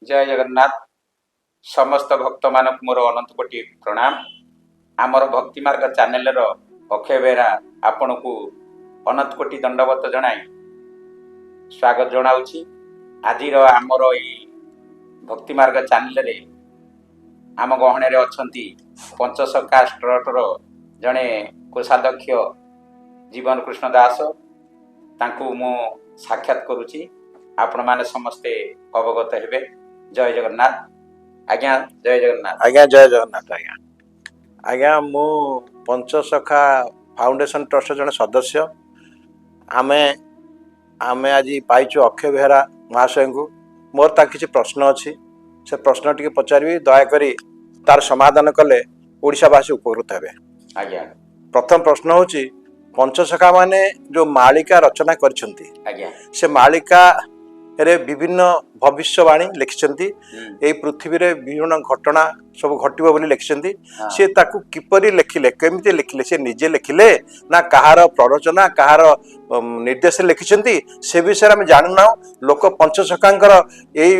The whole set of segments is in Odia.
ଜୟ ଜଗନ୍ନାଥ। ସମସ୍ତ ଭକ୍ତମାନଙ୍କୁ ମୋର ଅନନ୍ତ କୋଟି ପ୍ରଣାମ। ଆମର ଭକ୍ତି ମାର୍ଗ ଚ୍ୟାନେଲର ଅକ୍ଷୟ ବେହେରା ଆପଣଙ୍କୁ ଅନନ୍ତ କୋଟି ଦଣ୍ଡବତ ଜଣାଇ ସ୍ୱାଗତ ଜଣାଉଛି। ଆଜିର ଆମର ଏଇ ଭକ୍ତି ମାର୍ଗ ଚ୍ୟାନେଲରେ ଆମ ଗହଣରେ ଅଛନ୍ତି ପଞ୍ଚସଖା ଟ୍ରଷ୍ଟର ଜଣେ କୋଷାଧ୍ୟକ୍ଷ ଜୀବନ କୃଷ୍ଣ ଦାସ। ତାଙ୍କୁ ମୁଁ ସାକ୍ଷାତ କରୁଛି, ଆପଣମାନେ ସମସ୍ତେ ଅବଗତ ହେବେ। ଜୟ ଜଗନ୍ନାଥ ଆଜ୍ଞା, ଜୟ ଜଗନ୍ନାଥ। ଆଜ୍ଞା, ଜୟ ଜଗନ୍ନାଥ ଆଜ୍ଞା। ଆଜ୍ଞା, ମୁଁ ପଞ୍ଚସଖା ଫାଉଣ୍ଡେସନ ଟ୍ରଷ୍ଟର ଜଣେ ସଦସ୍ୟ। ଆମେ ଆମେ ଆଜି ପାଇଛୁ ଅକ୍ଷୟ ବେହେରା ମହାଶୟଙ୍କୁ। ମୋର ତାଙ୍କ କିଛି ପ୍ରଶ୍ନ ଅଛି, ସେ ପ୍ରଶ୍ନ ଟିକେ ପଚାରିବି। ଦୟାକରି ତାର ସମାଧାନ କଲେ ଓଡ଼ିଶାବାସୀ ଉପକୃତ ହେବେ। ଆଜ୍ଞା। ପ୍ରଥମ ପ୍ରଶ୍ନ ହେଉଛି, ପଞ୍ଚସଖା ମାନେ ଯେଉଁ ମାଳିକା ରଚନା କରିଛନ୍ତି, ସେ ମାଳିକାରେ ବିଭିନ୍ନ ଭବିଷ୍ୟବାଣୀ ଲେଖିଛନ୍ତି, ଏଇ ପୃଥିବୀରେ ବିଭିନ୍ନ ଘଟଣା ସବୁ ଘଟିବ ବୋଲି ଲେଖିଛନ୍ତି। ସେ ତାକୁ କିପରି ଲେଖିଲେ, କେମିତି ଲେଖିଲେ? ସେ ନିଜେ ଲେଖିଲେ ନା କାହାର ପ୍ରରୋଚନା, କାହାର ନିର୍ଦ୍ଦେଶରେ ଲେଖିଛନ୍ତି, ସେ ବିଷୟରେ ଆମେ ଜାଣୁନାହୁଁ। ଲୋକ ପଞ୍ଚସଖାଙ୍କର ଏଇ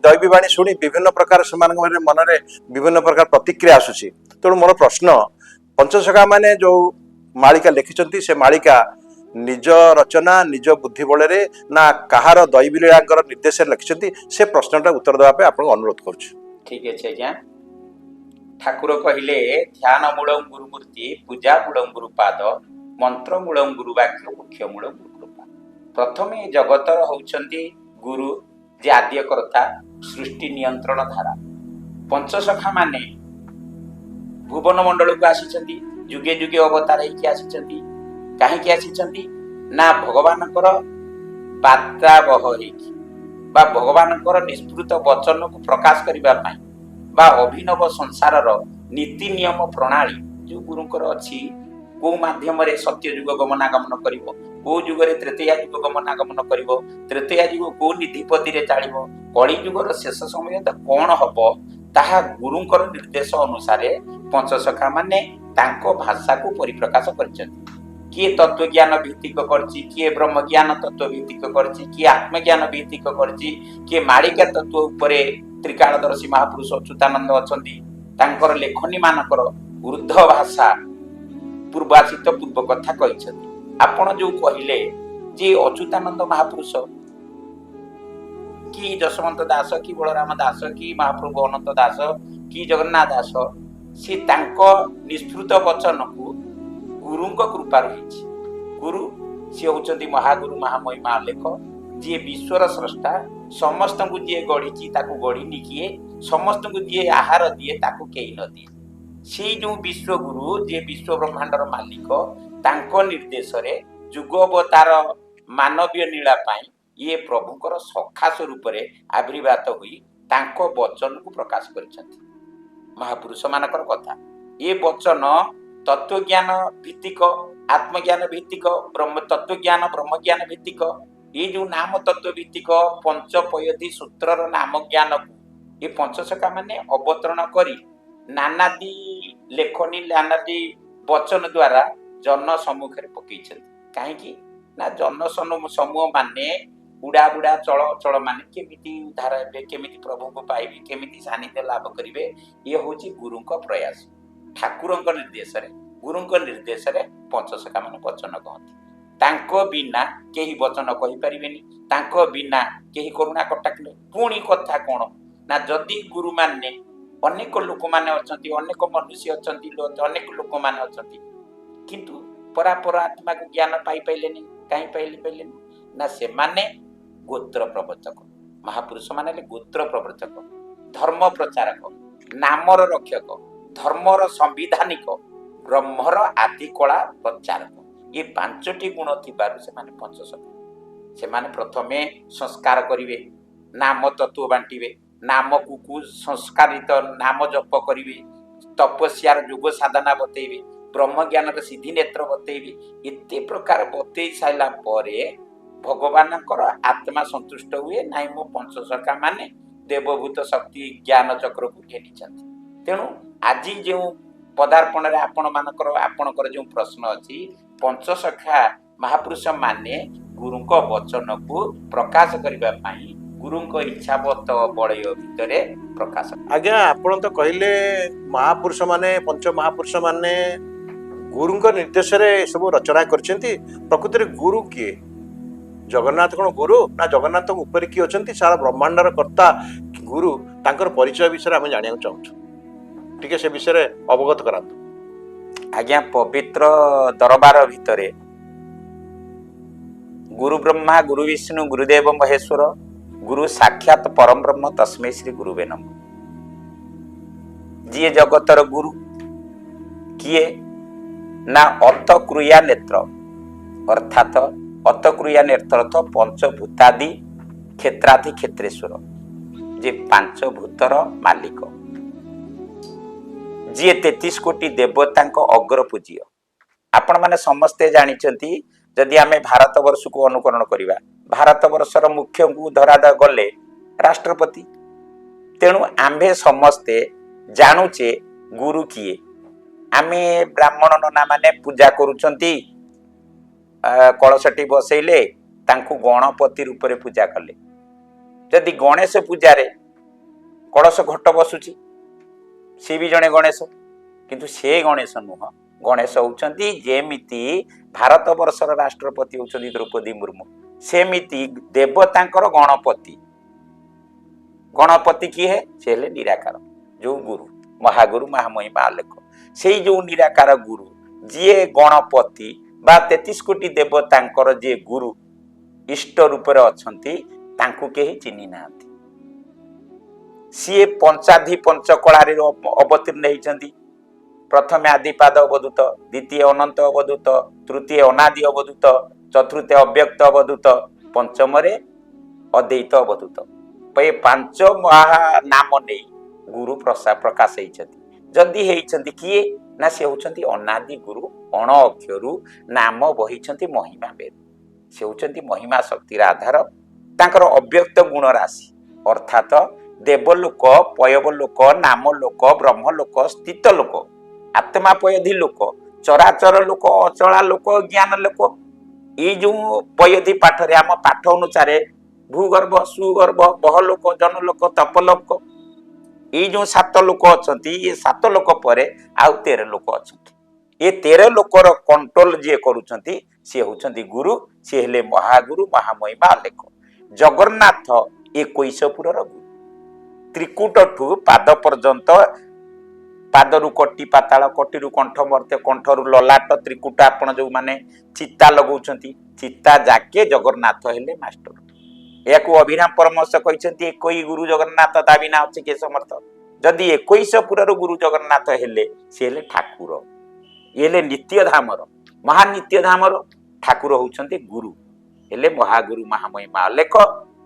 ଦୈବୀବାଣୀ ଶୁଣି ବିଭିନ୍ନ ପ୍ରକାର ସେମାନଙ୍କ ମନରେ ବିଭିନ୍ନ ପ୍ରକାର ପ୍ରତିକ୍ରିୟା ଆସୁଛି। ତେଣୁ ମୋର ପ୍ରଶ୍ନ, ପଞ୍ଚସଖା ମାନେ ଯୋଉ ମାଳିକା ଲେଖିଛନ୍ତି, ସେ ମାଳିକା ନିଜ ରଚନା, ନିଜ ବୁଦ୍ଧି ବଳରେ ନା କାହାର ଦୈବୀଲୀଳାଙ୍କର ନିର୍ଦ୍ଦେଶରେ ଲେଖିଛନ୍ତି? ସେ ପ୍ରଶ୍ନଟା ଉତ୍ତର ଦେବା ପାଇଁ ଆପଣଙ୍କୁ ଅନୁରୋଧ କରୁଛି। ଠିକ ଅଛି ଆଜ୍ଞା। ଠାକୁର କହିଲେ, ଧ୍ୟାନ ମୂଳ ଗୁରୁମୂର୍ତ୍ତି, ପୂଜା ମୂଳ ଗୁରୁପାଦ, ମନ୍ତ୍ର ମୂଳ ଗୁରୁବାକ୍ୟ, ମୁଖ୍ୟ ମୂଳ ଗୁରୁ କୃପା। ପ୍ରଥମେ ଜଗତର ହଉଛନ୍ତି ଗୁରୁ, ଯେ ଆଦ୍ୟ କର୍ତ୍ତା, ସୃଷ୍ଟି ନିୟନ୍ତ୍ରଣ ଧାରା। ପଞ୍ଚସଖା ମାନେ ଭୁବନ ମଣ୍ଡଳକୁ ଆସିଛନ୍ତି, ଯୁଗେ ଯୁଗେ ଅବତାର ହେଇକି ଆସିଛନ୍ତି। କାହିଁକି ଆସିଛନ୍ତି ନା ଭଗବାନଙ୍କର ବାର୍ତ୍ତାବହ ହେଇକି ବା ଭଗବାନଙ୍କର ନିଷ୍ପୃତ ବଚନକୁ ପ୍ରକାଶ କରିବା ପାଇଁ ବା ଅଭିନବ ସଂସାରର ନୀତି ନିୟମ ପ୍ରଣାଳୀ ଯୋଉ ଗୁରୁଙ୍କର ଅଛି, କୋଉ ମାଧ୍ୟମରେ ସତ୍ୟ ଯୁଗ ଗମନାଗମନ କରିବ, କୋଉ ଯୁଗରେ ତ୍ରେତୟା ଯୁଗ ଗମନାଗମନ କରିବ, ତ୍ରେତୟା ଯୁଗ କୋଉ ନିଧିପତିରେ ଚାଳିବ, କଳି ଯୁଗର ଶେଷ ସମୟ ତ କଣ ହବ, ତାହା ଗୁରୁଙ୍କର ନିର୍ଦ୍ଦେଶ ଅନୁସାରେ ପଞ୍ଚସଖା ମାନେ ତାଙ୍କ ଭାଷାକୁ ପରିପ୍ରକାଶ କରିଛନ୍ତି। କିଏ ତତ୍ଵଜ୍ଞାନ ଭିତ୍ତିକ କରିଛି, କିଏ ବ୍ରହ୍ମଜ୍ଞାନ ତତ୍ଵ ଭିତ୍ତିକ କରିଛି, କିଏ ଆତ୍ମଜ୍ଞାନ ଭିତ୍ତିକ କରିଛି, କିଏ ମାଳିକା ତତ୍ଵ ଉପରେ। ତ୍ରିକାଳଦର୍ଶୀ ମହାପୁରୁଷ ଅଚ୍ୟୁତାନନ୍ଦ ଅଛନ୍ତି, ତାଙ୍କର ଲେଖନୀ ମାନଙ୍କର ଉର୍ଦ୍ଧ୍ୱ ଭାଷା ପୂର୍ବାସିତ ପୂର୍ବ କଥା କହିଛନ୍ତି। ଆପଣ ଯୋଉ କହିଲେ ଯେ ଅଚ୍ୟୁତାନନ୍ଦ ମହାପୁରୁଷ କି ଯଶବନ୍ତ ଦାସ କି ବଳରାମ ଦାସ କି ମହାପ୍ରଭୁ ଅନନ୍ତ ଦାସ କି ଜଗନ୍ନାଥ ଦାସ, ସେ ତାଙ୍କ ନିଷ୍ପୃତ ବଚନକୁ ଗୁରୁଙ୍କ କୃପାରୁ ହେଇଛି। ଗୁରୁ ସିଏ ହଉଛନ୍ତି ମହାଗୁରୁ, ମହାମହିମା ଅଲେଖ, ଯିଏ ବିଶ୍ୱର ସ୍ରଷ୍ଟା। ସମସ୍ତଙ୍କୁ ଯିଏ ଗଢିଛି ତାକୁ ଗଢିନି କିଏ, ସମସ୍ତଙ୍କୁ ଯିଏ ଆହାର ଦିଏ ତାକୁ କେହି ନ ଦିଏ, ସେଇ ଯୋଉ ବିଶ୍ୱଗୁରୁ, ଯିଏ ବିଶ୍ୱ ବ୍ରହ୍ମାଣ୍ଡର ମାଲିକ, ତାଙ୍କ ନିର୍ଦ୍ଦେଶରେ ଯୁଗ ଅବତାର ମାନବୀୟ ନୀଳା ପାଇଁ ଇଏ ପ୍ରଭୁଙ୍କର ସଖା ସ୍ୱରୂପରେ ଆବିର୍ଭାତ ହୋଇ ତାଙ୍କ ବଚନକୁ ପ୍ରକାଶ କରିଛନ୍ତି। ମହାପୁରୁଷ ମାନଙ୍କର କଥା, ଏ ବଚନ ତତ୍ଵଜ୍ଞାନ ଭିତ୍ତିକ, ଆତ୍ମଜ୍ଞାନ ଭିତ୍ତିକ, ବ୍ରହ୍ମ ତତ୍ଵଜ୍ଞାନ, ବ୍ରହ୍ମଜ୍ଞାନ ଭିତ୍ତିକ, ଏଇ ଯୋଉ ନାମ ତତ୍ଵ ଭିତ୍ତିକ ପଞ୍ଚପୟଧି ସୂତ୍ରର ନାମ ଜ୍ଞାନକୁ ଏ ପଞ୍ଚସଖା ମାନେ ଅବତରଣ କରି ନାନାଦି ଲେଖନୀ, ନାନାଦି ବଚନ ଦ୍ଵାରା ଜନ ସମ୍ମୁଖରେ ପକେଇଛନ୍ତି। କାହିଁକି ନା ଜନ ସମୂହ ମାନେ ବୁଢା ବୁଢା ଚଳ ଅଚଳ ମାନେ କେମିତି ଉଦ୍ଧାର ହେବେ, କେମିତି ପ୍ରଭୁଙ୍କୁ ପାଇବେ, କେମିତି ସାନ୍ନିଧ୍ୟ ଲାଭ କରିବେ, ଇଏ ହଉଛି ଗୁରୁଙ୍କ ପ୍ରୟାସ। ଠାକୁରଙ୍କ ନିର୍ଦ୍ଦେଶରେ, ଗୁରୁଙ୍କ ନିର୍ଦ୍ଦେଶରେ ପଞ୍ଚସଖା ମାନେ ବଚନ କହନ୍ତି। ତାଙ୍କ ବିନା କେହି ବଚନ କହିପାରିବେନି, ତାଙ୍କ ବିନା କେହି କରୁଣା କଟାକ୍ଷ। ପୁଣି କଥା କଣ ନା ଯଦି ଗୁରୁମାନେ, ଅନେକ ଲୋକମାନେ ଅଛନ୍ତି, ଅନେକ ମନୁଷ୍ୟ ଅଛନ୍ତି, ଅନେକ ଲୋକମାନେ ଅଛନ୍ତି, କିନ୍ତୁ ପରାପର ଆତ୍ମାକୁ ଜ୍ଞାନ ପାଇପାରିଲେନି। କାହିଁ ପାଇପାରିଲେନି ନା ସେମାନେ ଗୋତ୍ର ପ୍ରବର୍ତ୍ତକ। ମହାପୁରୁଷ ମାନେ ହେଲେ ଗୋତ୍ର ପ୍ରବର୍ତ୍ତକ, ଧର୍ମ ପ୍ରଚାରକ, ନାମର ରକ୍ଷକ, ଧର୍ମର ସମ୍ବିଧାନିକ, ବ୍ରହ୍ମର ଆଦିକଳା ପ୍ରଚାରକ। ଏ ପାଞ୍ଚଟି ଗୁଣ ଥିବାରୁ ସେମାନେ ପଞ୍ଚସଖା। ସେମାନେ ପ୍ରଥମେ ସଂସ୍କାର କରିବେ, ନାମ ତତ୍ଵ ବାଣ୍ଟିବେ, ନାମକୁ ସଂସ୍କାରିତ ନାମ ଜପ କରିବେ, ତପସ୍ୟାର ଯୋଗ ସାଧନା ବତେଇବେ, ବ୍ରହ୍ମଜ୍ଞାନର ସିଦ୍ଧି ନେତ୍ର ବତେଇବେ। ଏତେ ପ୍ରକାର ବତେଇ ସାରିଲା ପରେ ଭଗବାନଙ୍କର ଆତ୍ମା ସନ୍ତୁଷ୍ଟ ହୁଏ, ନାଇଁ ମୋ ପଞ୍ଚସଖା ମାନେ ଦେବଭୂତ ଶକ୍ତି ଜ୍ଞାନ ଚକ୍ରକୁ ଘେନିଛନ୍ତି। ତେଣୁ ଆଜି ଯେଉଁ ପଦାର୍ପଣରେ ଆପଣମାନଙ୍କର ଆପଣଙ୍କର ଯେଉଁ ପ୍ରଶ୍ନ ଅଛି, ପଞ୍ଚସଖା ମହାପୁରୁଷ ମାନେ ଗୁରୁଙ୍କ ବଚନକୁ ପ୍ରକାଶ କରିବା ପାଇଁ ଗୁରୁଙ୍କ ଇଚ୍ଛାବତ ବଳୟ ଭିତରେ ପ୍ରକାଶ। ଆଜ୍ଞା, ଆପଣ ତ କହିଲେ ମହାପୁରୁଷ ମାନେ, ପଞ୍ଚ ମହାପୁରୁଷ ମାନେ ଗୁରୁଙ୍କ ନିର୍ଦ୍ଦେଶରେ ଏସବୁ ରଚନା କରିଛନ୍ତି। ପ୍ରକୃତରେ ଗୁରୁ କିଏ? ଜଗନ୍ନାଥ କଣ ଗୁରୁ ନା ଜଗନ୍ନାଥଙ୍କ ଉପରେ କିଏ ଅଛନ୍ତି? ସାରା ବ୍ରହ୍ମାଣ୍ଡର କର୍ତ୍ତା ଗୁରୁ, ତାଙ୍କର ପରିଚୟ ବିଷୟରେ ଆମେ ଜାଣିବାକୁ ଚାହୁଁଛୁ। ଟିକେ ସେ ବିଷୟରେ ଅବଗତ କରାନ୍ତୁ। ଆଜ୍ଞା, ପବିତ୍ର ଦରବାର ଭିତରେ ଗୁରୁ ବ୍ରହ୍ମା ଗୁରୁ ବିଷ୍ଣୁ ଗୁରୁଦେବ ମହେଶ୍ୱର, ଗୁରୁ ସାକ୍ଷାତ ପରମ ବ୍ରହ୍ମ ତସ୍ମୈ ଶ୍ରୀ ଗୁରୁବେ ନମଃ। ଯିଏ ଜଗତର ଗୁରୁ କିଏ ନା ଅତକ୍ରିୟା ନେତ୍ର, ଅର୍ଥାତ ଅତକ୍ରିୟା ନେତ୍ର ଅର୍ଥ ପଞ୍ଚଭୂତାଦି କ୍ଷେତ୍ରାଧି କ୍ଷେତ୍ରେଶ୍ୱର, ଯେ ପାଞ୍ଚ ଭୂତର ମାଲିକ, ଯିଏ 33 କୋଟି ଦେବତାଙ୍କ ଅଗ୍ରପୂଜ୍ୟ। ଆପଣମାନେ ସମସ୍ତେ ଜାଣିଛନ୍ତି, ଯଦି ଆମେ ଭାରତ ବର୍ଷକୁ ଅନୁକରଣ କରିବା, ଭାରତ ବର୍ଷର ମୁଖ୍ୟଙ୍କୁ ଧରା ଗଲେ ରାଷ୍ଟ୍ରପତି। ତେଣୁ ଆମ୍ଭେ ସମସ୍ତେ ଜାଣୁଛେ ଗୁରୁ କିଏ। ଆମେ ବ୍ରାହ୍ମଣ ନନା ମାନେ ପୂଜା କରୁଛନ୍ତି, କଳସଟି ବସେଇଲେ, ତାଙ୍କୁ ଗଣପତି ରୂପରେ ପୂଜା କଲେ। ଯଦି ଗଣେଶ ପୂଜାରେ କଳସ ଘଟ ବସୁଛି, ସିଏ ବି ଜଣେ ଗଣେଶ, କିନ୍ତୁ ସେ ଗଣେଶ ନୁହଁ। ଗଣେଶ ହଉଛନ୍ତି, ଯେମିତି ଭାରତ ବର୍ଷର ରାଷ୍ଟ୍ରପତି ହଉଛନ୍ତି ଦ୍ରୌପଦୀ ମୁର୍ମୁ, ସେମିତି ଦେବତାଙ୍କର ଗଣପତି। ଗଣପତି କିଏ? ସେ ହେଲେ ନିରାକାର ଯୋଉ ଗୁରୁ, ମହାଗୁରୁ, ମହାମହିମା ଆଲେଖ। ସେଇ ଯୋଉ ନିରାକାର ଗୁରୁ, ଯିଏ ଗଣପତି ବା 33 କୋଟି ଦେବତାଙ୍କର ଯିଏ ଗୁରୁ ଇଷ୍ଟ ରୂପରେ ଅଛନ୍ତି, ତାଙ୍କୁ କେହି ଚିହ୍ନି ନାହାନ୍ତି। ସିଏ ପଞ୍ଚାଧି ପଞ୍ଚକଳାରେ ଅବତୀର୍ଣ୍ଣ ହେଇଛନ୍ତି। ପ୍ରଥମେ ଆଦିପାଦ ଅବଧୂତ, ଦ୍ୱିତୀୟ ଅନନ୍ତ ଅବଧୂତ, ତୃତୀୟ ଅନାଦି ଅବଧୂତ, ଚତୁର୍ଥ ଅବ୍ୟକ୍ତ ଅବଧୂତ, ପଞ୍ଚମରେ ଅଦ୍ୱୈତ ଅବଧୂତ। ଏ ପାଞ୍ଚ ମହା ନାମ ନେଇ ଗୁରୁ ପ୍ରକାଶ ହେଇଛନ୍ତି। ଯଦି ହେଇଛନ୍ତି କିଏ ନା ସେ ହଉଛନ୍ତି ଅନାଦି ଗୁରୁ, ଅଣ ଅକ୍ଷରୁ ନାମ ବହିଛନ୍ତି ମହିମା ବେଦ। ସେ ହଉଛନ୍ତି ମହିମା ଶକ୍ତିର ଆଧାର। ତାଙ୍କର ଅବ୍ୟକ୍ତ ଗୁଣ ରାଶି, ଅର୍ଥାତ ଦେବଲୋକ, ପୟବ ଲୋକ, ନାମ ଲୋକ, ବ୍ରହ୍ମ ଲୋକ, ସ୍ଥିତ ଲୋକ, ଆତ୍ମା ପୟଧି ଲୋକ, ଚରାଚର ଲୋକ, ଅଚଳା ଲୋକ, ଜ୍ଞାନ ଲୋକ। ଏଇ ଯୋଉ ପୟଧି ପାଠରେ ଆମ ପାଠ ଅନୁସାରେ ଭୂଗର୍ଭ, ସୁଗର୍ଭ, ବହଲୋକ, ଜନଲୋକ, ତପଲୋକ, ଏଇ ଯୋଉ ସାତ ଲୋକ ଅଛନ୍ତି, ଏ ସାତ ଲୋକ ପରେ ଆଉ 13 ଲୋକ ଅଛନ୍ତି। ଏ 13 ଲୋକର କଣ୍ଟ୍ରୋଲ ଯିଏ କରୁଛନ୍ତି, ସିଏ ହଉଛନ୍ତି ଗୁରୁ। ସିଏ ହେଲେ ମହାଗୁରୁ, ମହାମହିମା ଅଲେଖ। ଜଗନ୍ନାଥ ଏକୋଇଶପୁରର ଗୁରୁ। ତ୍ରିକୁଟଠୁ ପାଦ ପର୍ଯ୍ୟନ୍ତ, ପାଦରୁ କଟି ପାତାଳ, କଟିରୁ କଣ୍ଠ ମର୍ତ୍ତ୍ୟ, କଣ୍ଠରୁ ଲଲାଟ ତ୍ରିକୁଟ, ଆପଣ ଯୋଉମାନେ ଚିତା ଲଗାଉଛନ୍ତି, ଚିତା ଯାକେ ଜଗନ୍ନାଥ ହେଲେ ମାଷ୍ଟର। ଏହାକୁ ଅଭିରାମ ପରମହଂସ କହିଛନ୍ତି, ଏକୋଇ ଗୁରୁ ଜଗନ୍ନାଥ, ତା ବିନା ଅଛି କିଏ ସମର୍ଥ। ଯଦି 21 ପୁରର ଗୁରୁ ଜଗନ୍ନାଥ ହେଲେ, ସେ ହେଲେ ଠାକୁର। ଇଏ ହେଲେ ନିତ୍ୟ ଧାମର, ମହାନିତ୍ୟ ଧାମର ଠାକୁର ହଉଛନ୍ତି ଗୁରୁ, ହେଲେ ମହାଗୁରୁ, ମହାମହିମା ଅଲେଖ।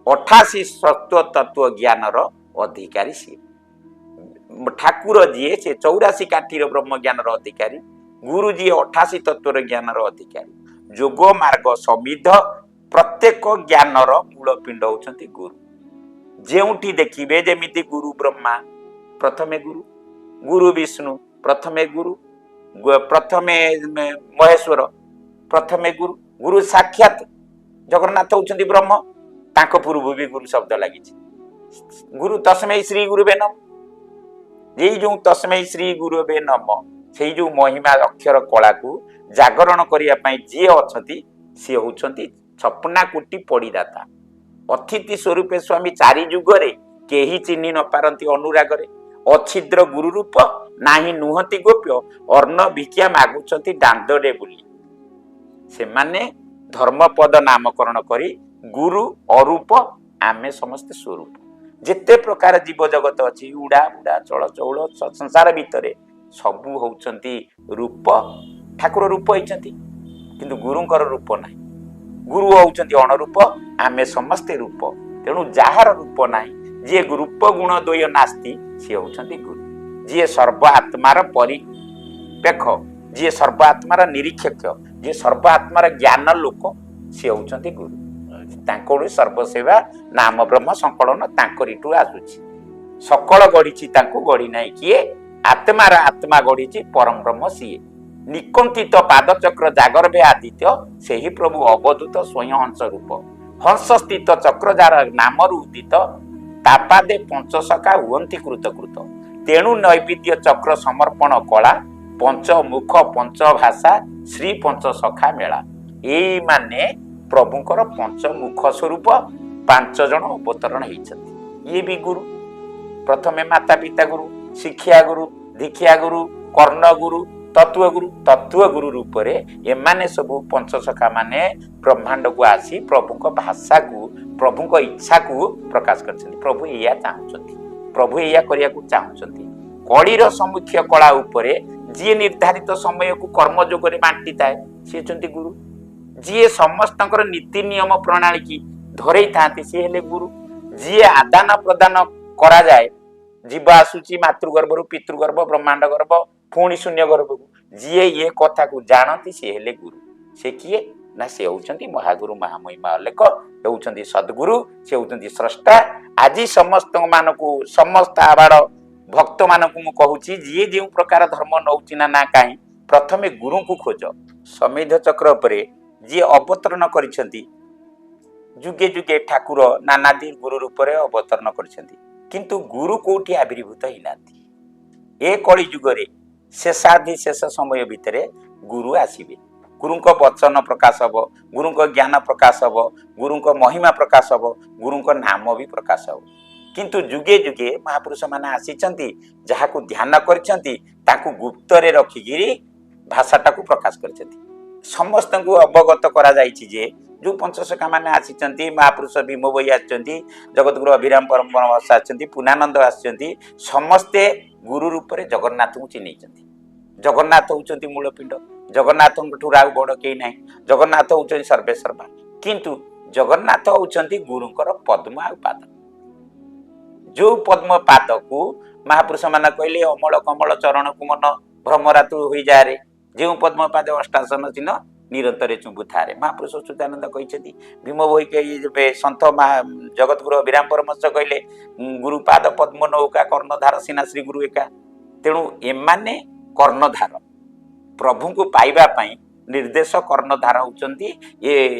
88 ସତ୍ୱ ତତ୍ଵ ଜ୍ଞାନର ଅଧିକାରୀ ସିଏ। ଠାକୁର ଯିଏ, ସେ 84 କାଠିର ବ୍ରହ୍ମ ଜ୍ଞାନର ଅଧିକାରୀ। ଗୁରୁ ଯିଏ, 88 ତତ୍ଵର ଜ୍ଞାନର ଅଧିକାରୀ। ଯୋଗ ମାର୍ଗ ସମିଧ ପ୍ରତ୍ୟେକ ଜ୍ଞାନର ମୂଳ ପିଣ୍ଡ ହଉଛନ୍ତି ଗୁରୁ। ଯେଉଁଠି ଦେଖିବେ, ଯେମିତି ଗୁରୁ ବ୍ରହ୍ମା ପ୍ରଥମେ ଗୁରୁ, ଗୁରୁ ବିଷ୍ଣୁ ପ୍ରଥମେ ଗୁରୁ, ପ୍ରଥମେ ମହେଶ୍ୱର ପ୍ରଥମେ ଗୁରୁ, ଗୁରୁ ସାକ୍ଷାତ ଜଗନ୍ନାଥ ହଉଛନ୍ତି ବ୍ରହ୍ମ, ତାଙ୍କ ପୂର୍ବରୁ ବି ଗୁରୁ ଶବ୍ଦ ଲାଗିଛି। ଗୁରୁ ତସ୍ମୈ ଶ୍ରୀ ଗୁରୁବେ ନମଃ। ଏଇ ଯୋଉ ତସ୍ମୈ ଶ୍ରୀ ଗୁରୁବେ ନମଃ, ସେଇ ଯୋଉ ମହିମା ଅକ୍ଷର କଳାକୁ ଜାଗରଣ କରିବା ପାଇଁ ଯିଏ ଅଛନ୍ତି, ସିଏ ହଉଛନ୍ତି ଛପନା କୋଟି ପଡ଼ିଦାତା। ଅତିଥି ସ୍ୱରୂପେ ସ୍ୱାମୀ ଚାରି ଯୁଗରେ କେହି ଚିହ୍ନି ନ ପାରନ୍ତି ଅନୁରାଗରେ। ଅଛିଦ୍ର ଗୁରୁ ରୂପ ନାହିଁ ନୁହନ୍ତି ଗୋପ୍ୟ, ଅନ୍ନ ଭିକ୍ଷା ମାଗୁଛନ୍ତି ଦାଣ୍ଡରେ ବୁଲି। ସେମାନେ ଧର୍ମପଦ ନାମକରଣ କରି ଗୁରୁ ଅରୂପ, ଆମେ ସମସ୍ତେ ସ୍ୱରୂପ। ଯେତେ ପ୍ରକାର ଜୀବ ଜଗତ ଅଛି, ଉଡ଼ା ବୁଡ଼ା ଚଳ ଚଉଳ ସଂସାର ଭିତରେ ସବୁ ହଉଛନ୍ତି ରୂପ। ଠାକୁର ରୂପ ହେଇଛନ୍ତି, କିନ୍ତୁ ଗୁରୁଙ୍କର ରୂପ ନାହିଁ। ଗୁରୁ ହଉଛନ୍ତି ଅଣରୂପ, ଆମେ ସମସ୍ତେ ରୂପ। ତେଣୁ ଯାହାର ରୂପ ନାହିଁ, ଯିଏ ରୂପ ଗୁଣ ଦ୍ୱୟ ନାସ୍ତି, ସିଏ ହଉଛନ୍ତି ଗୁରୁ। ଯିଏ ସର୍ବ ଆତ୍ମାର ପରିପେକ୍ଷ, ଯିଏ ସର୍ବ ଆତ୍ମାର ନିରୀକ୍ଷକ, ଯିଏ ସର୍ବ ଆତ୍ମାର ଜ୍ଞାନ ଲୋକ, ସିଏ ହଉଛନ୍ତି ଗୁରୁ। ତାଙ୍କଠୁ ସର୍ବସେବା ନାମ ବ୍ରହ୍ମ ସଂକଳନ ତାଙ୍କରିଠୁ ଆସୁଛି। ସକଳ ଗଢିଛି ତାଙ୍କୁ ଗଢି ନାହିଁ କିଏ, ଆତ୍ମାର ଆତ୍ମା ଗଢିଛି ପରମ ବ୍ରହ୍ମ ସିଏ। ନିକନ୍ତିତ ପାଦଚକ୍ର ଜାଗରଭେ ଆଦିତ୍ୟ, ସେହି ପ୍ରଭୁ ଅବଧୂତ ସ୍ୱୟଂ ହଂସ ରୂପ। ହଂସ ସ୍ଥିତ ଚକ୍ର ଯାର ନାମରୁ ଉଦିତ, ତାପାଦେ ପଞ୍ଚସଖା ହୁଅନ୍ତି କୃତକୃତ। ତେଣୁ ନୈବେଦ୍ୟ ଚକ୍ର ସମର୍ପଣ କଳା, ପଞ୍ଚମୁଖ ପଞ୍ଚ ଭାଷା ଶ୍ରୀ ପଞ୍ଚସଖା ମେଳା। ଏଇମାନେ ପ୍ରଭୁଙ୍କର ପଞ୍ଚମୁଖ ସ୍ୱରୂପ 5 ଜଣ ଅବତରଣ ହେଇଛନ୍ତି। ଇଏ ବି ଗୁରୁ। ପ୍ରଥମେ ମାତା ପିତା ଗୁରୁ, ଶିକ୍ଷା ଗୁରୁ, ଦୀକ୍ଷା ଗୁରୁ, କର୍ଣ୍ଣ ଗୁରୁ, ତତ୍ଵ ଗୁରୁ। ତତ୍ଵ ଗୁରୁ ରୂପରେ ଏମାନେ ସବୁ ପଞ୍ଚସଖା ମାନେ ବ୍ରହ୍ମାଣ୍ଡକୁ ଆସି ପ୍ରଭୁଙ୍କ ଭାଷାକୁ, ପ୍ରଭୁଙ୍କ ଇଚ୍ଛାକୁ ପ୍ରକାଶ କରିଛନ୍ତି। ପ୍ରଭୁ ଏଇଆ ଚାହୁଁଛନ୍ତି, ପ୍ରଭୁ ଏଇଆ କରିବାକୁ ଚାହୁଁଛନ୍ତି। କଳିର ସମ୍ମୁଖ୍ୟ କଳା ଉପରେ ଯିଏ ନିର୍ଦ୍ଧାରିତ ସମୟକୁ କର୍ମଯୋଗରେ ବାଣ୍ଟିଥାଏ, ସିଏ ହେଉଛନ୍ତି ଗୁରୁ। ଯିଏ ସମସ୍ତଙ୍କର ନୀତି ନିୟମ ପ୍ରଣାଳୀକି ଧରେଇଥାନ୍ତି, ସିଏ ହେଲେ ଗୁରୁ। ଯିଏ ଆଦାନ ପ୍ରଦାନ କରାଯାଏ, ଜୀବ ଆସୁଛି ମାତୃଗର୍ଭରୁ ପିତୃଗର୍ଭ, ବ୍ରହ୍ମାଣ୍ଡ ଗର୍ଭ, ପୁଣି ଶୂନ୍ୟ ଗର୍ଭକୁ, ଯିଏ ଇଏ କଥାକୁ ଜାଣନ୍ତି ସିଏ ହେଲେ ଗୁରୁ। ସେ କିଏ ନା ସେ ହେଉଛନ୍ତି ମହାଗୁରୁ, ମହାମହିମା ଅଲେଖ ହେଉଛନ୍ତି ସଦ୍ଗୁରୁ, ସେ ହେଉଛନ୍ତି ସ୍ରଷ୍ଟା। ଆଜି ସମସ୍ତଙ୍କ ମାନଙ୍କୁ, ସମସ୍ତ ଆବାଡ଼ ଭକ୍ତମାନଙ୍କୁ ମୁଁ କହୁଛି, ଯିଏ ଯେଉଁ ପ୍ରକାର ଧର୍ମ ନଉଛି ନା ନା କାହିଁ, ପ୍ରଥମେ ଗୁରୁଙ୍କୁ ଖୋଜ। ସମିଧ ଚକ୍ର ଉପରେ ଯିଏ ଅବତରଣ କରିଛନ୍ତି, ଯୁଗେ ଯୁଗେ ଠାକୁର ନାନାଦି ଗୁରୁ ରୂପରେ ଅବତରଣ କରିଛନ୍ତି, କିନ୍ତୁ ଗୁରୁ କୋଉଠି ଆବିର୍ଭୂତ ହେଇନାହାନ୍ତି। ଏ କଳି ଯୁଗରେ ଶେଷାଧି ଶେଷ ସମୟ ଭିତରେ ଗୁରୁ ଆସିବେ। ଗୁରୁଙ୍କ ବଚନ ପ୍ରକାଶ ହବ, ଗୁରୁଙ୍କ ଜ୍ଞାନ ପ୍ରକାଶ ହବ, ଗୁରୁଙ୍କ ମହିମା ପ୍ରକାଶ ହବ, ଗୁରୁଙ୍କ ନାମ ବି ପ୍ରକାଶ ହବ। କିନ୍ତୁ ଯୁଗେ ଯୁଗେ ମହାପୁରୁଷ ମାନେ ଆସିଛନ୍ତି, ଯାହାକୁ ଧ୍ୟାନ କରିଛନ୍ତି ତାକୁ ଗୁପ୍ତରେ ରଖିକିରି ଭାଷାଟାକୁ ପ୍ରକାଶ କରିଛନ୍ତି। ସମସ୍ତଙ୍କୁ ଅବଗତ କରାଯାଇଛି ଯେ ଯୋଉ ପଞ୍ଚସଖା ମାନେ ଆସିଛନ୍ତି, ମହାପୁରୁଷ ଭୀମ ଭୋଇ ଆସିଛନ୍ତି, ଜଗତଗୁରୁ ଅଭିରାମ ପରମହଂସ ଆସିଛନ୍ତି, ପୁନାନନ୍ଦ ଆସିଛନ୍ତି, ସମସ୍ତେ ଗୁରୁ ରୂପରେ ଜଗନ୍ନାଥଙ୍କୁ ଚିହ୍ନେଇଛନ୍ତି। ଜଗନ୍ନାଥ ହେଉଛନ୍ତି ମୂଳ ପିଣ୍ଡ, ଜଗନ୍ନାଥଙ୍କଠୁ ଆଉ ବଡ଼ କେହି ନାହିଁ, ଜଗନ୍ନାଥ ହେଉଛନ୍ତି ସର୍ବେସର୍ବା। କିନ୍ତୁ ଜଗନ୍ନାଥ ହେଉଛନ୍ତି ଗୁରୁଙ୍କର ପଦ୍ମ ଆଉ ପାଦ। ଯୋଉ ପଦ୍ମ ପାଦକୁ ମହାପୁରୁଷ ମାନେ କହିଲେ ଅମଳ କମଳ ଚରଣକୁ ମନ ଭ୍ରମରାତୁ ହୋଇଯାରେ, ଯେଉଁ ପଦ୍ମ ପାଦ ଅଷ୍ଟାସନ ଚିହ୍ନ ନିରନ୍ତରେ ଚୁମ୍ବୁଥାରେ, ମହାପୁରୁଷ ଅଚ୍ୟୁତାନନ୍ଦ କହିଛନ୍ତି। ଭୀମ ଭୋଇ ଯେବେ ସନ୍ଥ ମା ଜଗତଗୁରୁ ଅଭିରାମ ପରମହଂସ କହିଲେ ଗୁରୁପାଦ ପଦ୍ମ ନୌକା କର୍ଣ୍ଣଧାର ସିନା ଶ୍ରୀ ଗୁରୁ ଏକା। ତେଣୁ ଏମାନେ କର୍ଣ୍ଣଧାର, ପ୍ରଭୁଙ୍କୁ ପାଇବା ପାଇଁ ନିର୍ଦ୍ଦେଶ କର୍ଣ୍ଣଧାର ହେଉଛନ୍ତି ଏ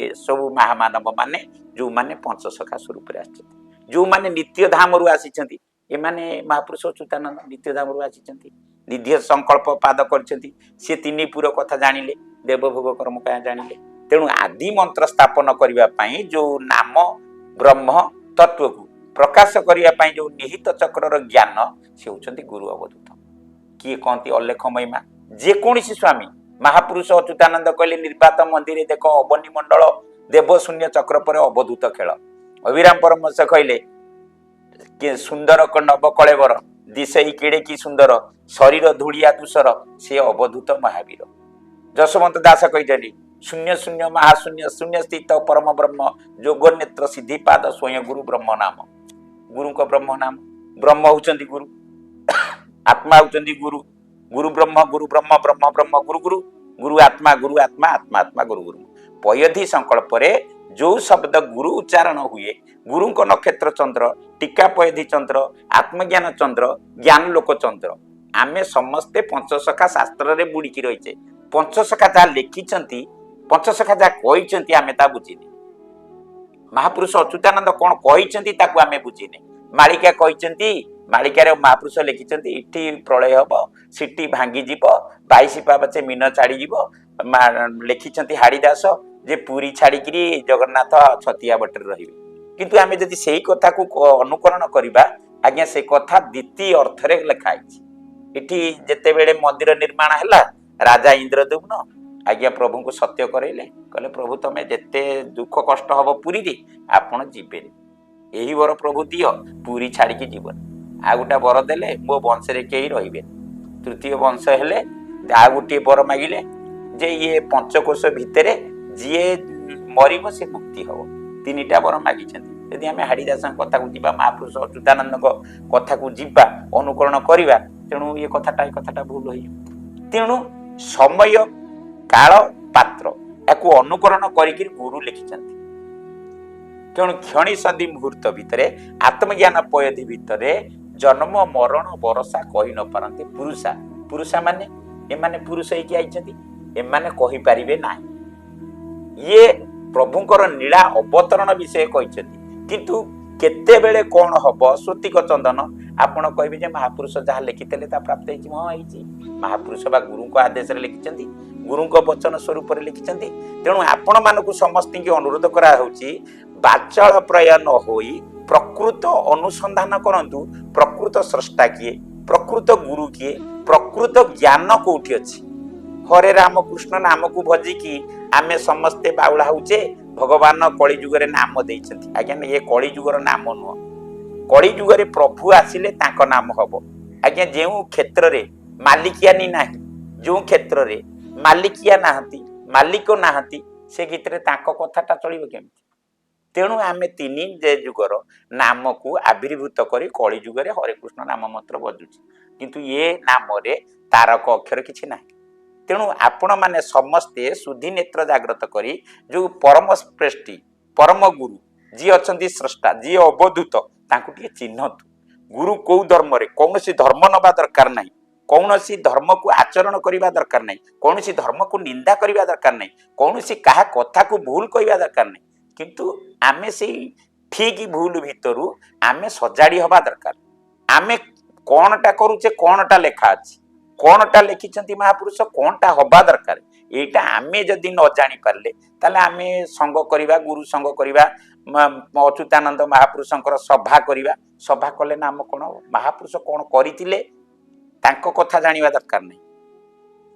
ସବୁ ମହାମାନବ ମାନେ, ଯୋଉମାନେ ପଞ୍ଚସଖା ସ୍ୱରୂପରେ ଆସିଛନ୍ତି, ଯୋଉମାନେ ନିତ୍ୟ ଧାମରୁ ଆସିଛନ୍ତି। ଏମାନେ ମହାପୁରୁଷ ଅଚ୍ୟୁତାନନ୍ଦ ନିତ୍ୟ ଧାମରୁ ଆସିଛନ୍ତି, ନିଧ୍ୟ ସଂକଳ୍ପ ପାଦ କରିଛନ୍ତି। ସେ ତିନି ପୁର କଥା ଜାଣିଲେ, ଦେବଭୋଗ କର୍ମ କାୟା ଜାଣିଲେ। ତେଣୁ ଆଦି ମନ୍ତ୍ର ସ୍ଥାପନ କରିବା ପାଇଁ ଯୋଉ ନାମ ବ୍ରହ୍ମ ତତ୍ଵକୁ ପ୍ରକାଶ କରିବା ପାଇଁ ଯୋଉ ନିହିତ ଚକ୍ରର ଜ୍ଞାନ, ସେ ହେଉଛନ୍ତି ଗୁରୁ ଅବଧୂତ। କିଏ କହନ୍ତି ଅଲେଖ ମହିମା, ଯେକୌଣସି ସ୍ୱାମୀ ମହାପୁରୁଷ ଅଚ୍ୟୁତାନନ୍ଦ କହିଲେ ନିର୍ବାତ ମନ୍ଦିରେ ଦେଖ ଅବନୀ ମଣ୍ଡଳ ଦେବ ଶୂନ୍ୟ ଚକ୍ର ପରେ ଅବଧୂତ ଖେଳ। ଅଭିରାମ ପରମହଂସ କହିଲେ କି ସୁନ୍ଦର ନବକଳେବର ଦିଶେଇ କେଡ଼େ କି ସୁନ୍ଦର, ଶରୀର ଧୂଳିଆ ଧୂସର ସେ ଅବଧୂତ ମହାବୀର। ଯଶୋବନ୍ତ ଦାସ କହିଛନ୍ତି ଶୂନ୍ୟ ଶୂନ୍ୟ ମହାଶୂନ୍ୟ ଶୂନ୍ୟ ସ୍ଥିତ ପରମ ବ୍ରହ୍ମ ଯୋଗ ନେତ୍ର ସିଦ୍ଧିପାଦ ସ୍ୱୟଂ ଗୁରୁ ବ୍ରହ୍ମ ନାମ। ଗୁରୁଙ୍କ ବ୍ରହ୍ମ ନାମ, ବ୍ରହ୍ମ ହଉଛନ୍ତି ଗୁରୁ, ଆତ୍ମା ହଉଛନ୍ତି ଗୁରୁ, ଗୁରୁ ବ୍ରହ୍ମ ଗୁରୁ ବ୍ରହ୍ମ ବ୍ରହ୍ମ ବ୍ରହ୍ମ ଗୁରୁ ଗୁରୁ, ଗୁରୁ ଆତ୍ମା ଗୁରୁ ଆତ୍ମା ଆତ୍ମା ଆତ୍ମା ଗୁରୁ ଗୁରୁ। ପୟଧି ସଂକଳ୍ପରେ ଯୋଉ ଶବ୍ଦ ଗୁରୁ ଉଚ୍ଚାରଣ ହୁଏ, ଗୁରୁଙ୍କ ନକ୍ଷତ୍ର ଚନ୍ଦ୍ର, ଟୀକା ପୟଧି ଚନ୍ଦ୍ର, ଆତ୍ମଜ୍ଞାନ ଚନ୍ଦ୍ର, ଜ୍ଞାନ ଲୋକ ଚନ୍ଦ୍ର। ଆମେ ସମସ୍ତେ ପଞ୍ଚସଖା ଶାସ୍ତ୍ରରେ ବୁଡ଼ିକି ରହିଛେ। ପଞ୍ଚସଖା ଯାହା ଲେଖିଛନ୍ତି, ପଞ୍ଚସଖା ଯାହା କହିଛନ୍ତି, ଆମେ ତା ବୁଝିନେ। ମହାପୁରୁଷ ଅଚ୍ୟୁତାନନ୍ଦ କଣ କହିଛନ୍ତି ତାକୁ ଆମେ ବୁଝିନେ। ମାଳିକା କହିଛନ୍ତି, ମାଳିକାରେ ମହାପୁରୁଷ ଲେଖିଛନ୍ତି ଏଠି ପ୍ରଳୟ ହବ, ସେଠି ଭାଙ୍ଗିଯିବ, 22 ପାବଚେ ମୀନ ଛାଡ଼ିଯିବ। ଲେଖିଛନ୍ତି ହାଡ଼ିଦାସ ଯେ ପୁରୀ ଛାଡ଼ିକିରି ଜଗନ୍ନାଥ ଛତିଆ ବଟରେ ରହିବେ। କିନ୍ତୁ ଆମେ ଯଦି ସେଇ କଥାକୁ ଅନୁକରଣ କରିବା ଆଜ୍ଞା, ସେ କଥା ଦ୍ୱିତୀୟ ଅର୍ଥରେ ଲେଖା ହେଇଛି। ଏଠି ଯେତେବେଳେ ମନ୍ଦିର ନିର୍ମାଣ ହେଲା, ରାଜା ଇନ୍ଦ୍ରଦ୍ୟୁମ୍ନ ଆଜ୍ଞା ପ୍ରଭୁଙ୍କୁ ସତ୍ୟ କରାଇଲେ, କହିଲେ ପ୍ରଭୁ ତମେ ଯେତେ ଦୁଃଖ କଷ୍ଟ ହବ ପୁରୀରେ ଆପଣ ଯିବେନି, ଏହି ବର ପ୍ରଭୁ ଦିଅ, ପୁରୀ ଛାଡ଼ିକି ଯିବନି। ଆଉ ଗୋଟେ ବର ଦେଲେ ମୋ ବଂଶରେ କେହି ରହିବେନି। ତୃତୀୟ ବଂଶ ହେଲେ ଆଉ ଗୋଟିଏ ବର ମାଗିଲେ ଯେ ଇଏ ପଞ୍ଚକୋଷ ଭିତରେ ଯିଏ ମରିବ ସେ ମୁକ୍ତି ହବ। ତିନିଟା ବର ମାଗିଛନ୍ତି। ଯଦି ଆମେ ହାଡ଼ିଦାସଙ୍କ କଥାକୁ ଯିବା, ମହାପୁରୁଷ ଅଚ୍ୟୁତାନନ୍ଦଙ୍କ କଥାକୁ ଯିବା, ଅନୁକରଣ କରିବା, ତେଣୁ ଏ କଥାଟା ଭୁଲ ହେଇଯିବ। ତେଣୁ ସମୟ କାଳ ପାତ୍ର ୟାକୁ ଅନୁକରଣ କରିକିରି ଗୁରୁ ଲେଖିଛନ୍ତି। ତେଣୁ କ୍ଷଣି ସନ୍ଧି ମୁହୂର୍ତ୍ତ ଭିତରେ ଆତ୍ମଜ୍ଞାନ ପୟଧି ଭିତରେ ଜନ୍ମ ମରଣ ବରସା କହି ନ ପାରନ୍ତି ପୁରୁଷା। ପୁରୁଷା ମାନେ ଏମାନେ ପୁରୁଷ ହେଇକି ଆଇଛନ୍ତି, ଏମାନେ କହିପାରିବେ ନାହିଁ। ଇଏ ପ୍ରଭୁଙ୍କର ନୀଳା ଅବତରଣ ବିଷୟ କହିଛନ୍ତି। କିନ୍ତୁ କେତେବେଳେ କ'ଣ ହବ ସ୍ୱତିକ ଚନ୍ଦନ, ଆପଣ କହିବେ ଯେ ମହାପୁରୁଷ ଯାହା ଲେଖିଥିଲେ ତା ପ୍ରାପ୍ତ ହେଇଛି। ହଁ, ହେଇଛି। ମହାପୁରୁଷ ବା ଗୁରୁଙ୍କ ଆଦେଶରେ ଲେଖିଛନ୍ତି, ଗୁରୁଙ୍କ ବଚନ ସ୍ୱରୂପରେ ଲେଖିଛନ୍ତି। ତେଣୁ ଆପଣମାନଙ୍କୁ ସମସ୍ତଙ୍କୁ ଅନୁରୋଧ କରାହେଉଛି, ବାଚଳ ପ୍ରୟ ନ ହୋଇ ପ୍ରକୃତ ଅନୁସନ୍ଧାନ କରନ୍ତୁ। ପ୍ରକୃତ ସ୍ରଷ୍ଟା କିଏ, ପ୍ରକୃତ ଗୁରୁ କିଏ, ପ୍ରକୃତ ଜ୍ଞାନ କୋଉଠି ଅଛି। ହରେ ରାମ କୃଷ୍ଣ ନାମକୁ ଭଜିକି ଆମେ ସମସ୍ତେ ବାଉଳା ହଉଛେ। ଭଗବାନ କଳି ଯୁଗରେ ନାମ ଦେଇଛନ୍ତି। ଆଜ୍ଞା, ଇଏ କଳି ଯୁଗର ନାମ ନୁହଁ। କଳି ଯୁଗରେ ପ୍ରଭୁ ଆସିଲେ ତାଙ୍କ ନାମ ହବ। ଆଜ୍ଞା, ଯେଉଁ କ୍ଷେତ୍ରରେ ମାଲିକିଆନି ନାହିଁ, ଯେଉଁ କ୍ଷେତ୍ରରେ ମାଲିକିଆ ନାହାନ୍ତି, ମାଲିକ ନାହାନ୍ତି, ସେ ଭିତରେ ତାଙ୍କ କଥାଟା ଚଳିବ କେମିତି? ତେଣୁ ଆମେ ତିନି ଯେ ଯୁଗର ନାମକୁ ଆବିର୍ଭୂତ କରି କଳି ଯୁଗରେ ହରେ କୃଷ୍ଣ ନାମ ମନ୍ତ୍ର ବଜୁଛି, କିନ୍ତୁ ଏ ନାମରେ ତାରକ ଅକ୍ଷର କିଛି ନାହିଁ। ତେଣୁ ଆପଣମାନେ ସମସ୍ତେ ଶୁଦ୍ଧି ନେତ୍ର ଜାଗ୍ରତ କରି ଯୋଉ ପରମ ଶ୍ରେଷ୍ଠୀ, ପରମ ଗୁରୁ ଯିଏ ଅଛନ୍ତି, ସ୍ରଷ୍ଟା ଯିଏ, ଅବଧୂତ, ତାଙ୍କୁ ଟିକେ ଚିହ୍ନନ୍ତୁ। ଗୁରୁ କୋଉ ଧର୍ମରେ, କୌଣସି ଧର୍ମ ନବା ଦରକାର ନାହିଁ, କୌଣସି ଧର୍ମକୁ ଆଚରଣ କରିବା ଦରକାର ନାହିଁ, କୌଣସି ଧର୍ମକୁ ନିନ୍ଦା କରିବା ଦରକାର ନାହିଁ, କୌଣସି କାହା କଥାକୁ ଭୁଲ କହିବା ଦରକାର ନାହିଁ। କିନ୍ତୁ ଆମେ ସେଇ ଠିକ ଭୁଲ ଭିତରୁ ଆମେ ସଜାଡ଼ି ହବା ଦରକାର। ଆମେ କଣଟା କରୁଛେ, କଣଟା ଲେଖା ଅଛି, କଣଟା ଲେଖିଛନ୍ତି ମହାପୁରୁଷ, କଣଟା ହବା ଦରକାର, ଏଇଟା ଆମେ ଯଦି ନ ଜାଣିପାରିଲେ, ତାହେଲେ ଆମେ ସଙ୍ଗ କରିବା, ଗୁରୁ ସଙ୍ଗ କରିବା, ଅଚ୍ୟୁତାନନ୍ଦ ମହାପୁରୁଷଙ୍କର ସଭା କରିବା। ସଭା କଲେ ନାମ କଣ ହବ? ମହାପୁରୁଷ କଣ କରିଥିଲେ ତାଙ୍କ କଥା ଜାଣିବା ଦରକାର ନାହିଁ।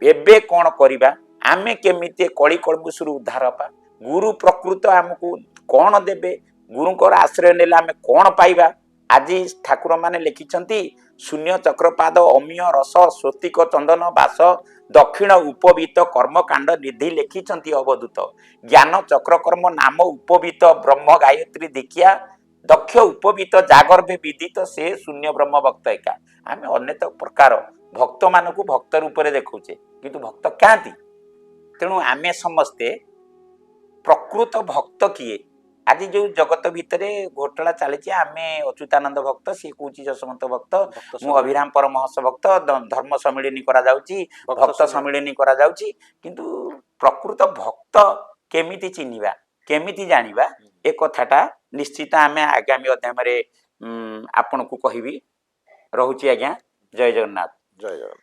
ଏବେ କଣ କରିବା, ଆମେ କେମିତି କଳି କଳ୍ମୁଷରୁ ଉଦ୍ଧାର ହବା, ଗୁରୁ ପ୍ରକୃତ ଆମକୁ କଣ ଦେବେ, ଗୁରୁଙ୍କର ଆଶ୍ରୟ ନେଲେ ଆମେ କଣ ପାଇବା। ଆଜି ଠାକୁରମାନେ ଲେଖିଛନ୍ତି, ଶୂନ୍ୟ ଚକ୍ରପାଦ ଅମିୟ ରସ ସ୍ୱତିକ ଚନ୍ଦନ ବାସ ଦକ୍ଷିଣ ଉପବୀତ କର୍ମକାଣ୍ଡ ନିଧି ଲେଖିଛନ୍ତି ଅବଧୂତ। ଜ୍ଞାନ ଚକ୍ରକର୍ମ ନାମ ଉପବୀତ ବ୍ରହ୍ମ ଗାୟତ୍ରୀ ଦୀକ୍ଷା ଦକ୍ଷ ଉପବୀତ ଜାଗର୍ଭେ ବିଦିତ ସେ ଶୂନ୍ୟ ବ୍ରହ୍ମ ଭକ୍ତ ଏକା। ଆମେ ଅନେକ ପ୍ରକାର ଭକ୍ତମାନଙ୍କୁ ଭକ୍ତ ରୂପରେ ଦେଖୁଛେ, କିନ୍ତୁ ଭକ୍ତ କାହାନ୍ତି? ତେଣୁ ଆମେ ସମସ୍ତେ ପ୍ରକୃତ ଭକ୍ତ କିଏ? ଆଜି ଯୋଉ ଜଗତ ଭିତରେ ଘୋଟାଲା ଚାଲିଛି, ଆମେ ଅଚ୍ୟୁତାନନ୍ଦ ଭକ୍ତ, ସିଏ କହୁଛି ଯଶୋବନ୍ତ ଭକ୍ତ, ମୁଁ ଅଭିରାମ ପରମହଂସ ଭକ୍ତ, ଧର୍ମ ସମ୍ମିଳନୀ କରାଯାଉଛି, ଭକ୍ତ ସମ୍ମିଳନୀ କରାଯାଉଛି, କିନ୍ତୁ ପ୍ରକୃତ ଭକ୍ତ କେମିତି ଚିହ୍ନିବା, କେମିତି ଜାଣିବା, ଏ କଥାଟା ନିଶ୍ଚିତ ଆମେ ଆଗାମୀ ଅଧ୍ୟାୟରେ ଆପଣଙ୍କୁ କହିବି। ରହୁଛି ଆଜ୍ଞା, ଜୟ ଜଗନ୍ନାଥ। ଜୟ ଜଗନ୍ନାଥ।